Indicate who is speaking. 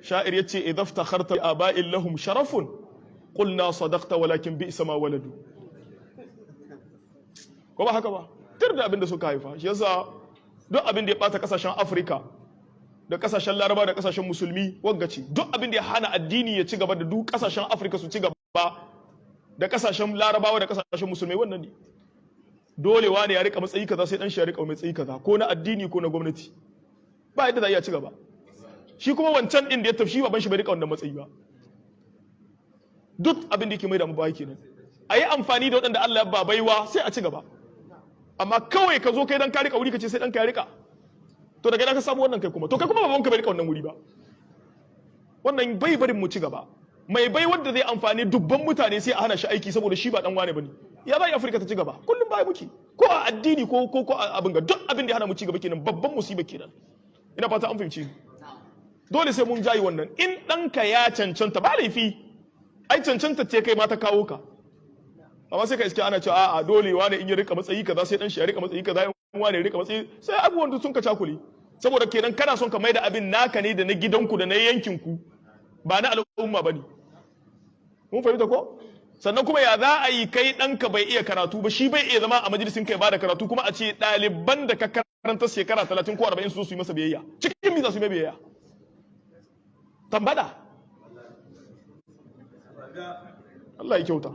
Speaker 1: Sha'ir yace idza iftakharta aba'in lahum sharafun qulna sadaqta walakin bi'sa ma waladu. Ko ba haka ba? Tir da abin da suka haifa. Shi yasa duk abin da ya bata kasashen Afirka da kasashen Laraba da kasashen Musulmi waggace, duk abin da ya hana addini ya ci gaba da duk kasashen Afirka su ci gaba da kasashen Larabawa da kasashen Musulmai, wannan ne. Dole wani ya rika matsayi kaza, sai dan shi ya rika matsayi kaza, ko na addini ko na gwamnati. Ba yadda za a iya ci gaba. Shi kuma wancan din da ya tafi, shi baban shi bai rika wannan matsayi ba. Duk abin da yake mai da mu baya kenan. A yi amfani da waɗanda Allah ya ba baiwa, sai a ci gaba. Amma kawai ka zo kai dan ka rika wuri, ka ce sai dan ka ya rika, to daga ina ka samu wannan? Kai kuma, to kai kuma babanka bai rika wannan wuri ba. Wannan bai barin mu ci gaba. Mai bai wanda zai amfani dubban mutane, sai a hana shi aiki saboda shi ba dan wane bane. Ya zai Afirka ta ci gaba? Kullum baya muke, ko a addini ko a abin ga. Duk abin da ya hana mu ci gaba kenan, babban musiba kenan. Ina fata an fahimci. Dole sai mun jayi wannan. In ɗanka ya cancanta, ba laifi, ai cancanta ce kai ma ta kawo ka. Amma sai ka iske ana cewa a'a, dole wane in ya rika matsayi kaza, sai dan shi ya rika matsayi kaza, in wane ya rika matsayi, sai abubuwan duk sun ka cakule. Saboda kenan kana son ka maida abin naka ne, da na gidanku da na yankinku, ba na al'umma bane. Mun fahimta ko? Sannan kuma ya za a yi kai ɗanka bai iya karatu ba, shi bai iya zama a majalisin kai ba da karatu, kuma a ce ɗaliban da ka karanta shekara 30 ko 40 su zo su yi masa biyayya? Cikin mi za su yi mai biyayya? Tambada. Allah ya kyauta.